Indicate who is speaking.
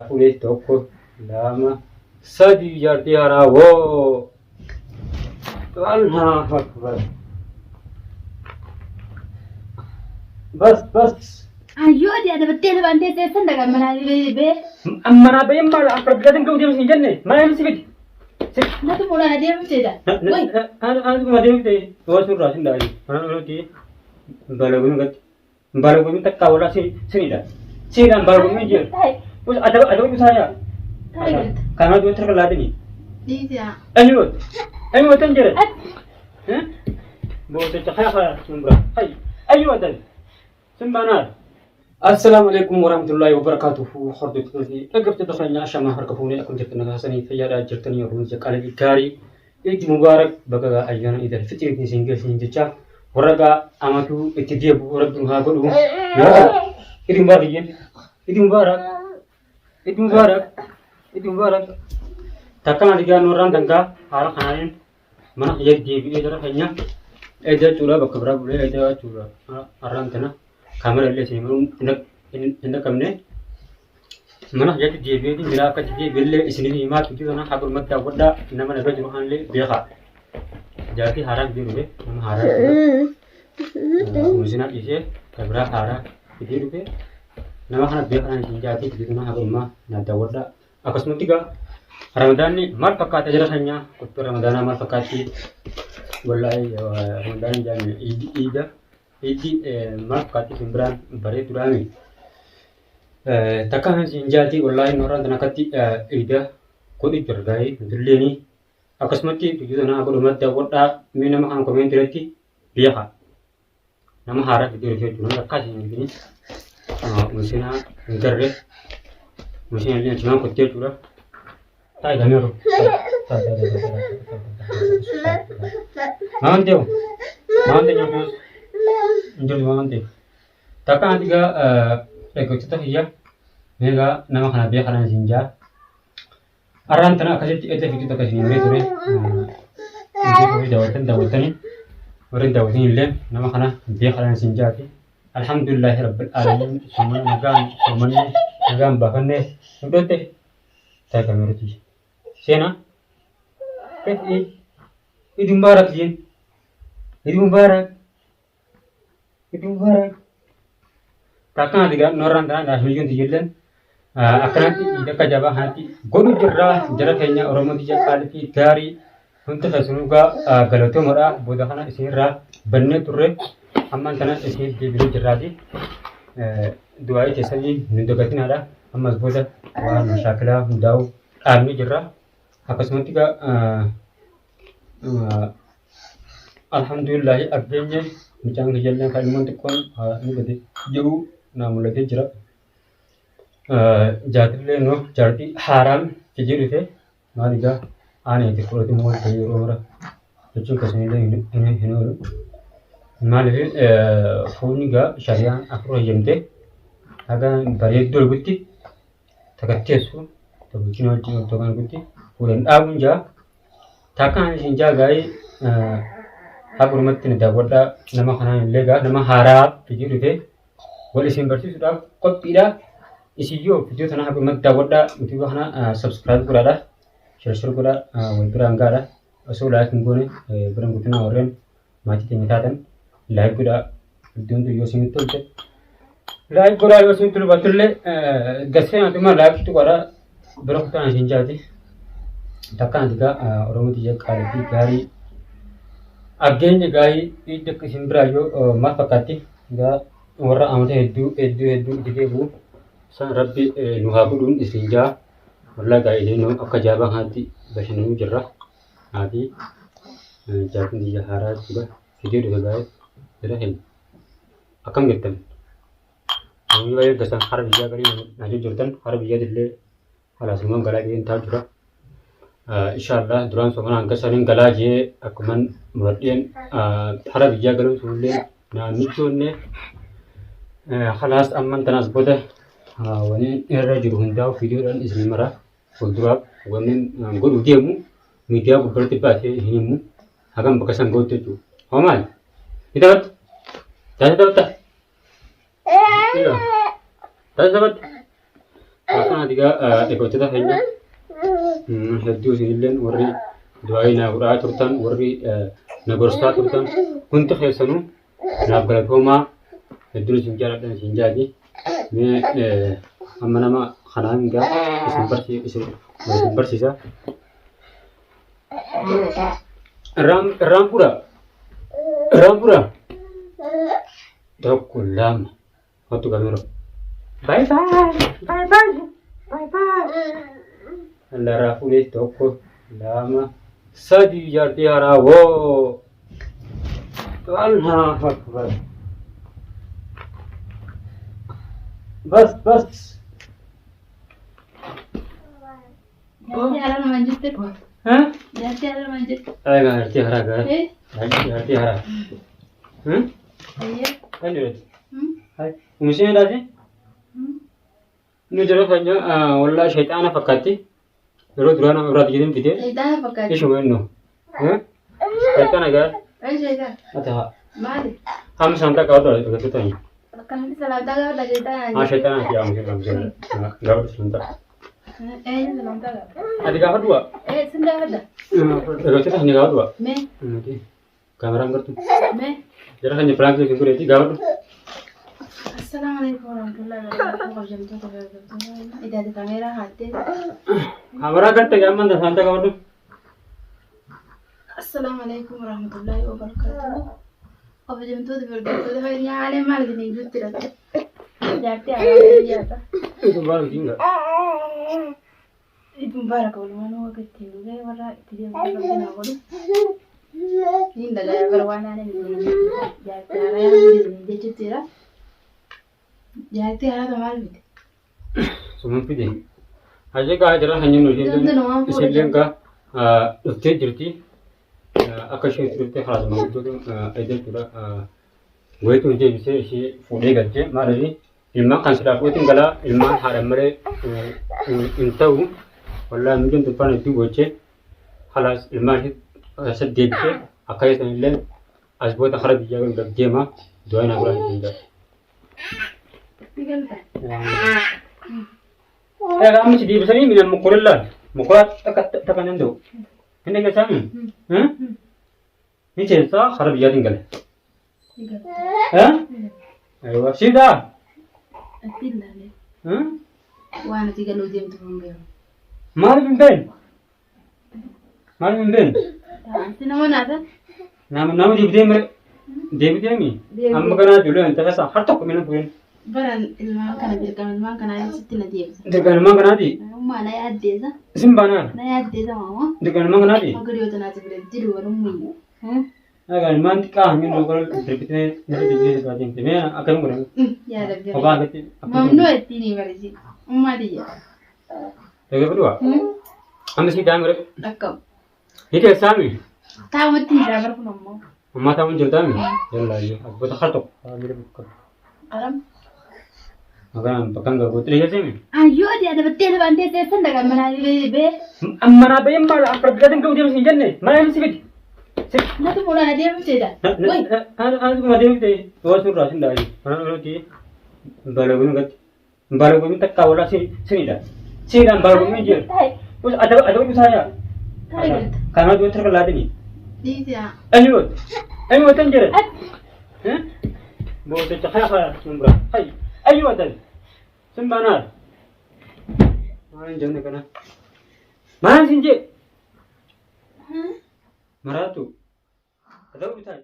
Speaker 1: Fuudhee tokko, lama, sadii jaartii haaraa woo. Allahu akbar. Bas bas.
Speaker 2: Ayyoo ati adabattee lafaan teessee san dhaqa manaa bee.
Speaker 1: Manaa bahee maal akka biqilaatiin ga'u deemsi hin jenne mana himsi fidi.
Speaker 2: Natu mulaan adeemteedha. Wai.
Speaker 1: Anuma deemte yoo surraa sin dhaayi. Mana nuti balaguun gatti. Balaguun takka walaa sinidha. Sinidhaan balaguun jiru. Adaba adaba isaa yaa. Kanaa du'a tarka laatini.
Speaker 2: Dhiisaa.
Speaker 1: Eenyu eenyu tan jira. Booticha haya haya sun bira. Hay eenyu tan. Sun baanaar. Assalaamu alaikum warahmatullahi wabarakatuhu. Hordoftoota fi dhaggeeffattoota keenya ashamaa harka fuunee akkam jirtan nagaa sanii fayyaadhaa jirtanii hordoon qalbii gaarii Eid Mubarak baga gaa ayyaana Eid al-Fixriitiin isin geessin jecha warra gaa amatuu itti deebi'u rabbi nu haa godhu. Eid Mubarak jeen. Eid Mubarak. Eid Mubarak. Eid Mubarak. Takka na digaa nurraan dangaa haala kanaanin mana kiyya deebi'ee jara keenya eeda jechuudha bakka biraa bulee eeda jechuudha har'aan tana kaamera illee isin hin dhaqqabne. Mana kiyyatti deebi'eetiin jira akka itti deebi'ellee isiniif himaa turte sana haga dhumatti daawwadhaa nama na bira jiru kanallee beekaa. Jaartii haaraa fidee dhufe nama haaraa jechuudha. Muuzinaa dhiisee kan biraa haaraa fidee dhufe nama kana beekaa isin jaartii fidee sana haga dhumaa na daawwadhaa. Akkasumatti egaa ramadaanni maal fakkaata jira keenya qophii ramadaanaa maal fakkaatti wallaahi ramadaanni jaanne iida iiddi maal fakkaatti isin biraan bareeduudhaami. Takka kan siin jaati wallaahi nooraan tan akkatti iida godhu jira gaa'ee nutilleeni akkasumatti viidiyoo tanaa godhumatti daawwadhaa mee nama kan komeenti irratti beeka nama haaraa viidiyoo irratti jechuudha namni akkas hin argini musina hin garre musina illee achumaan kottee jechuudha. Taa'e gameeru. Maaman ta'u maaman ta'u hin jirtu maaman ta'u. Takka ati gaa dhaggeeffattoota kiyya mee gaa nama kana beekanaan isin jaa. Arraan tana akkasitti edda fiduu takka isin himee ture. Warri daawwattan daawwattanii warri daawwatan illee nama kana beekanaan isin jaati. Alhamdulillahi rabbil aalamiin soomana nagaan soomanne nagaan baafanne nu dhotte takka meeruti. Seenaa. Eid Mubarak jeen. Eid Mubarak. Takkaan ati norraan tanaan daashmiyyuun tiyyilleen akkanatti bakka jabaa kanatti godhu jirraa jara keenya Oromoo tiyya qaalii fi gaarii hundi keessanuu gaa galatoomadha booda kana isinirraa bannee turre ammaan tana isiniif deebinee jirraati du'aa'ii keessanii nu dagatinaadha ammas booda waan mashaakilaa hundaa'u dhaabnee jirra akkasumatti gaa Alhamdulillahi argeenye mucaan kiyyallee kan ilmoon xiqqoon ni gadi jedhu naa mul'atee jira. Jaartillee noo jaartii haaraan fidee dhufe maal egaa aanee itti fudhatu immoo ta'e yeroo mara jechuun keessanillee hin oolu. Maaliif fuunni egaa shari'aan afur hayyamte haga bareedduu argutti takatteessu bulchina wajjin oltoo kan argutti fuudhan dhaabuun jaa. Takka ani isin jaa gaa'ii hagurumatti na daawwadhaa nama kanaan illee gaa nama haaraa fidee dhufe wal isin barsiisuudhaaf qophiidha. Isin yoo viidiyoo tana hagurumatti daawwadhaa yuutuuba kana subscribe godhaadha. Share share godhaa wal biraan gaadha. Osoo like hin goone biraan guutinaa warreen maatii teenya taatan like godhaa. Iddoon tun yoo isinitti tolte like godhaa yoo isinitti tolu gasee naatuma like tuqaadha bira kutaan isin jaati. Takkaan ati gaa Oromoo tiyya qaalii fi gaarii argeenye gaarii iiddi akka isin biraa yoo maal fakkaatti gaa warra amata hedduu hedduu hedduu itti deebi'u san rabbi nu haa godhuun isin jaa wallaa gaa ileenoo akka jaabaa kanatti bashannanuu jirra haati jaartiin tiyya haaraa jechuudha fidee dhufe gaa'ee jira hin akkam jettan namni baay'ee gasaan hara biyyaa galii na jirtan hara biyyaatillee Halaas ilmaan galaa jeen taa jira. Inshaallah duraan soomana hanga saniin galaa jee akkuman muradheen hara biyyaa galuun sunillee naa michoonne halaas amman tanaas booda wani irra jiru hundaa'u viidiyoodhaan isin mara fuulduraaf wanni godhu deemu miidiyaa gubbaratti baasee hin himu hagam bakka san ga'utti jechuudha. Hoo maali? Ni taphatta? Taasisa taphatta? Taasisa taphatta? Akkana digaa dhaggeeffattoota keenya hedduu isinilleen warri du'aayii naa godhaa turtan warri na gorsaa turtan hundi keessanuu naaf galatoomaa hedduun isin jaaladha isin jaati. Mee amma nama kanaan gaa isin isin barsiisa. Irraan fuudha. Irraan fuudha. Tokko lama. Kottu gameero. Bye bye. Bye bye. Bye bye. Irraa fuudhee tokko lama sadi jaartii haaraa woo. Allahu akbar. Bas bas.
Speaker 2: Jaartii haaraa namaan jette.
Speaker 1: Ha?
Speaker 2: Jaartii haaraa namaan jette.
Speaker 1: Ay jaartii haaraa gaa.
Speaker 2: Eh?
Speaker 1: Jaartii haaraa. Hmm?
Speaker 2: Ayyee.
Speaker 1: Kan jedhati.
Speaker 2: Hmm?
Speaker 1: Hay. Umiseen daati?
Speaker 2: Hmm?
Speaker 1: Nu jara keenya wallaa shayxaana fakkaatti. Yeroo duraa nama biraatti jedhin fidee.
Speaker 2: Shayxaana fakkaatti.
Speaker 1: Ishuma innu. Shayxaana gaa.
Speaker 2: Ay shayxaana.
Speaker 1: Ata haa.
Speaker 2: Maali?
Speaker 1: Hamma saantaa qabatu agarsiiftu.
Speaker 2: Akkanatti salaamtaa gaafadha shayxaana.
Speaker 1: Haa shayxaana ati haa musee gaafadhu saantaa.
Speaker 2: Eenyu salaamtaa gaafadha?
Speaker 1: Ati gaafadhu waa.
Speaker 2: Eh sin gaafadha.
Speaker 1: Agarsiiftu ni gaafadhu waa.
Speaker 2: Mee
Speaker 1: Kaameraan gartuu.
Speaker 2: mee.
Speaker 1: Jara keenya piraanki isin godheeti gaafadhu.
Speaker 2: Assalaamu alaikum warahmatullahi wabarakatuh. Kabajamtoota kabajamtoota. Idaati kaameeraa haattee.
Speaker 1: Kaameraa garte gaamman saantaa gaafadhu.
Speaker 2: Assalaamu alaikum warahmatullahi wabarakatuh. Kabajamtoota hordoftoota keenya haalee maal isiniin juutti dha. Jaartii haaraa jaarta.
Speaker 1: Kun baala jinga.
Speaker 2: Iid mubaarak walumaan waga ittiin dhugee warra itti deemu rabbi naa godhu. Niin dhagaya bara waan aanan jaartii haaraa isiniin jechuutti jira. Jaartii haaraa maal fide?
Speaker 1: Sumun fide. Haje gaa jara kan jennu
Speaker 2: Wanti nu waan fuudhe
Speaker 1: isheen gaa dhuftee jirti. Akka isheen itti dhuftee kalaas maanguddoota jechuudha. Wayitu deebisee ishee fuudhee galchee maaliif ilmaan kan silaa fuudheetiin galaa ilmaan haadha malee hin ta'u. Wallaahi mucaan tuffaan hedduu gochee kalaas ilmaan ishee keessatti deebisee akka isaan illee as booda kara biyyaa galuudhaaf deema du'aa naa biraa hin jira.
Speaker 2: Ni galta.
Speaker 1: Egaa amma si deebisanii mina mokorillaan mokoraa takka takka hin danda'u. Hin dhageessaami? Ni keessaa kara biyyaatiin gale.
Speaker 2: Ni galta.
Speaker 1: Aywa siidaa?
Speaker 2: Atti ilaalee. Waan ati galuu deemtu hin beeku.
Speaker 1: Maaliif hin beekne? Maaliif hin beekne?
Speaker 2: Anti nama naata.
Speaker 1: Nama nama deebitee mire deebitee mi?
Speaker 2: Deebitee.
Speaker 1: Amma kanaa ijoollee hin taphasa har tokko mina fuudhin.
Speaker 2: Baran ilmaan kana dirqama ilmaan kanaa sitti na deebisa.
Speaker 1: Dirqama ilmaan kanaati.
Speaker 2: Ummaa na yaaddeessa.
Speaker 1: Isin baanaan.
Speaker 2: Na yaaddeessa maama.
Speaker 1: Dirqama ilmaan kanaati.
Speaker 2: Akka dhiyoo tanaati bira jiru warummaa.
Speaker 1: Egaa ilmaan xiqqaa hangi nu gara dirbitee nirra deebitee irraa deemte. Mee akkam godhame?
Speaker 2: Yaa rabbi.
Speaker 1: Kophaa akkatti.
Speaker 2: Mamnuu ittiin ni barisi. Ummaa tiyya.
Speaker 1: Dhaggeeffadhu waa. Amma sii daa'ima godhe.
Speaker 2: Akkam.
Speaker 1: Ni keessaa mi?
Speaker 2: Taa'umatti hin jira kun ammoo.
Speaker 1: Ammaa taa'uun jirtaa mi? Yallaa iyyuu. Abboota har tokko. Miira bakka.
Speaker 2: Aram.
Speaker 1: Maqaan bakka hin gahu. Dhiyeessee mi?
Speaker 2: Ayyoo ati adabattee adabaan teessee san dhagaa manaa bee.
Speaker 1: Ammanaa ba'ee maal akka biyyaatiin gahu deemsi hin jenne. Mana deemsi fidi.
Speaker 2: Natu fuudhaan adeemteedha. Wai.
Speaker 1: Anuma deemte waan surraa sin dhaayi. Mana nuti balaguun gatti. Balaguun takka walaa sinidha. Sinidhaan balaguun jiru. Adaba adaba dhusaa yaa. Kanaa du'a tarka laatini.
Speaker 2: Dhiisi haa.
Speaker 1: Eenyu eenyu watan jira. Booticha haya haya numbra. Hay eenyu watan. Sin baanaar. Maal hin jenne kana. Maal sin jee. Maraatu. Adaba dhusaa.